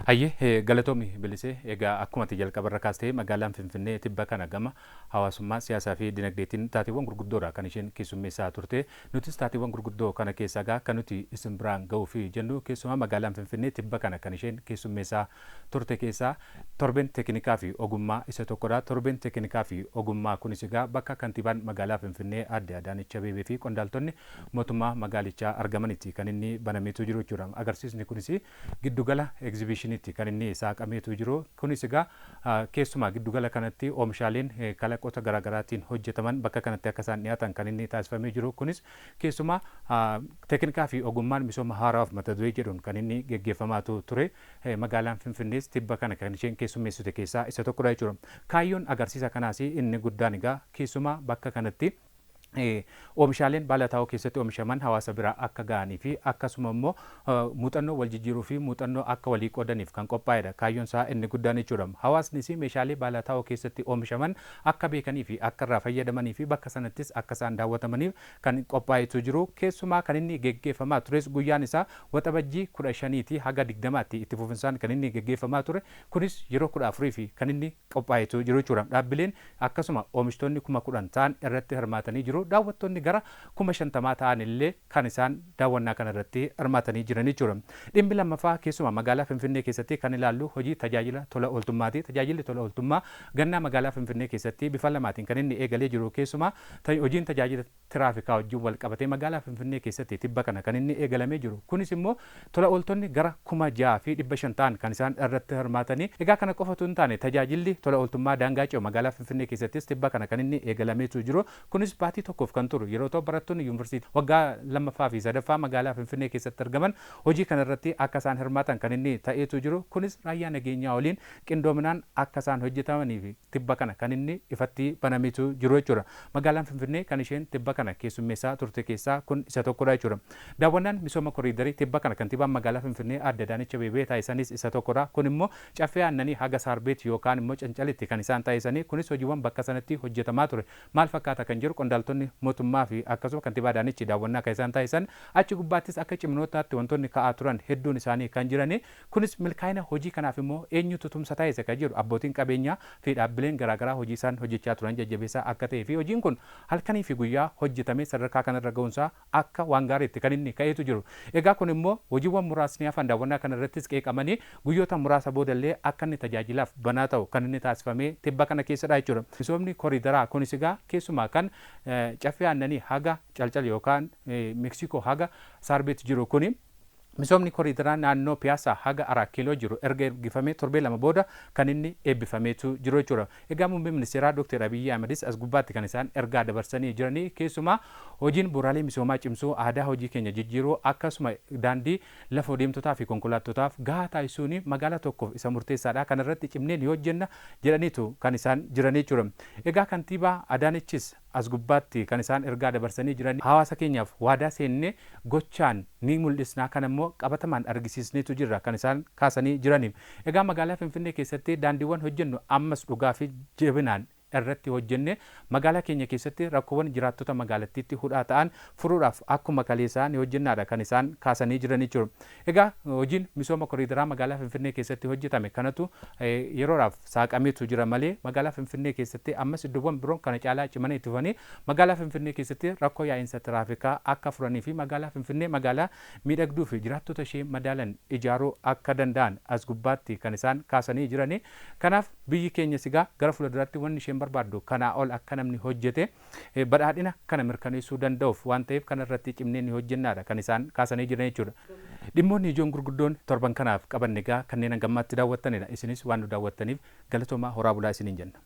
Hayyee, galatoomi Bilisee. Egaa akkuma ati jalqabarra kaastee, magaalaan Finfinnee tibba kana gama hawaasummaa, siyaasaa fi dinagdeetiin taateewwan gurguddoodha kan isheen keessummeessaa turte. Nutis taateewwan gurguddoo kana keessaa egaa kan nuti isin biraan ga'uu fi jennu, keessumaa magaalaan Finfinnee tibba kana kan isheen keessummeessaa turte keessaa torbeen teeknikaa fi ogummaa isa tokkodha. Torbeen teeknikaa fi ogummaa kunis egaa bakka kantiibaan magaalaa Finfinnee Aadde Adaanech Abeebee fi qondaaltonni mootummaa magaalichaa argamanitti kan inni banameetu jiru jechuudha. Agarsiisni kunis giddugala egzibishiniitti kan inni saaqameetu jiru. Kunis egaa keessumaa giddugala kanatti oomishaaleen kalaqoota garaagaraatiin hojjetaman bakka kanatti akka isaan dhiyaatan kan inni taasifamee jiru. Kunis keessumaa teeknikaa fi ogummaan misooma haaraaf mata duree jedhuun kan inni geggeeffamaatu ture. Magaalaan Finfinnees tibba kana kan isheen keessummeessite keessaa isa tokkodha jechuudha. Kaayyoon agarsiisa kanaas inni guddaan egaa keessumaa bakka kanatti oomishaaleen baala taa'oo keessatti oomishaman hawaasa biraa akka ga'anii fi akkasuma immoo muuxannoo wal jijjiiruu fi muuxannoo akka walii qoodaniif kan qophaa'edha. Kaayyoon isaa inni guddaan jechuudha. Hawaasnis meeshaalee baala taa'oo keessatti oomishaman akka beekanii fi akka irraa fayyadamanii fi bakka sanattis akka isaan daawwatamaniif kan qophaa'etu jiru. Keessumaa kan inni geggeeffamaa tures guyyaan isaa Waxabajjii 15 haga 20tti itti fufinsaan kan inni geggeeffamaa ture. Kunis yeroo 14 fi kan inni qophaa'etu jiru jechuudha. Dhaabbileen akkasuma oomishtoonni 10,000 ta'an irratti hirmaatanii jiru. Daawwattoonni gara 50,000 ta'an illee kan isaan daawwannaa kana irratti hirmaatanii jiran jechuudha. Dhimmi lammaffaa keessumaa magaalaa Finfinnee keessatti kan ilaallu hojii tajaajila tola ooltummaati. Tajaajilli tola ooltummaa gannaa magaalaa Finfinnee keessatti bifa lamaatiin kan inni eegalee jiru. Keessumaa hojiin tajaajila tiraafikaa wajjin wal qabatee magaalaa Finfinnee keessatti tibba kana kan inni eegalamee jiru. Kunis immoo tola ooltonni gara 6,500 ta'an kan isaan irratti hirmaatanii. Egaa kana qofatu hin taane, tajaajilli tola ooltummaa daangaa ce'u magaalaa Finfinnee keessattis tibba kana kan inni eegalameetu jiru. Kunis baatii tokkoof kan turu yeroo ta'u, barattoonni yuunivarsiitii waggaa lammaffaa fi sadaffaa magaalaa Finfinnee keessatti argaman hojii kana irratti akka isaan hirmaatan kan inni ta'eetu jiru. Kunis raayyaa nageenyaa waliin qindoominaan akka isaan hojjetamanii fi tibba kana kan inni ifatti banameetu jiru jechuudha. Magaalaan Finfinnee kan isheen tibba kana keessummeessaa turte keessaa kun isa tokkodha jechuudha. Daawwannaan misooma koriidarii tibba kana kantiibaan magaalaa Finfinnee Aadde Adaanech Abeebee taasisanis isa tokkodha. Kun immoo Caffee Aannanii haga Saarbeet yookaan immoo Cancalitti kan isaan taasisanii. Kunis hojiiwwan bakka sanatti hojjetamaa ture maal fakkaata kan jiru qondaaltonni mootummaa fi akkasuma kantiibaa Adaanech daawwannaa kan isaan taasisan. Achi gubbaattis akka cimnootaatti wantoonni ka'aa turan hedduun isaanii kan jirani. Kunis milkaa'ina hojii kanaaf immoo eenyutu tumsa taasise kan jedhu, abbootiin qabeenyaa fi dhaabbileen garaagaraa hojii isaan hojjechaa turan jajjabeessaa akka ta'ee fi hojiin kun halkanii fi guyyaa hojjetamee sadarkaa kanarra ga'uunsaa akka waan gaariitti kan inni ka'eetu jiru. Egaa kun immoo hojiiwwan muraasni hafan daawwannaa kana irrattis qeeqamanii guyyoota muraasa boodallee akka inni tajaajilaaf banaa ta'u kan inni taasifamee tibba kana keessadha jechuudha. Misoomni koriidaraa kunis egaa keessumaa kan Caffee Aannanii haga Calcal yookaan Meksikoo haga Saarbeet jiru kuni, misoomni koriidaraa naannoo Piyaasaa haga Araat Kiiloo jiru erga ergifamee torbee 2 booda kan inni eebbifameetu jiru jechuudha. Egaa muummee ministeeraa Dr. Abiyyi Ahmedis as gubbaatti kan isaan ergaa dabarsanii jiranii, keessumaa hojiin bu'uuraalee misoomaa cimsuu, aadaa hojii keenya jijjiiruu, akkasuma daandii lafa deemtotaa fi konkolaattotaaf gahaa taasisuun magaalaa tokkoof isa murteessaadha. Kana irratti cimnee ni hojjenna jedhaniitu kan isaan jiran jechuudha. Egaa kantiibaa Adaanechis as gubbaatti kan isaan ergaa dabarsanii jiran, hawaasa keenyaaf waadaa seennee gochaan ni mul'isnaa, kan immoo qabatamaan argisiisneetu jirra kan isaan kaasanii jirani. Egaa magaalaa Finfinnee keessatti daandiiwwan hojjennu ammas dhugaa fi jabinaan irratti hojjenne magaalaa keenya keessatti rakkoowwan jiraattota magaalattiitti hudhaa ta'an furuudhaaf akkuma kaleessaa ni hojjennaadha kan isaan kaasanii jiran jechuudha. Egaa hojiin misooma koriidaraa magaalaa Finfinnee keessatti hojjetame kanatu yeroodhaaf saaqameetu jira malee, magaalaa Finfinnee keessatti ammas iddoowwan biroon kana caalaa cimanii itti fufanii magaalaa Finfinnee keessatti rakkoo yaa'insa tiraafikaa akka furanii fi magaalaa Finfinnee magaalaa miidhagduu fi jiraattota ishee madaalan ijaaruu akka danda'an as gubbaatti kan isaan kaasanii jiranii. Kanaaf biyyi keenya sigaa gara fuulduraatti wanni isheen barbaaddu kanaa ol akka namni hojjete badhaadhina kana mirkaneessuu danda'uuf waan ta'eef, kana irratti cimnee ni hojjennaadha kan isaan kaasanii jiran jechuudha. Dhimmoonni ijoon gurguddoon torban kanaaf qabanne egaa kanneen hangammaatti daawwattanidha. Isinis waan nu daawwattaniif galatoomaa, horaa bulaa isiniin jenna.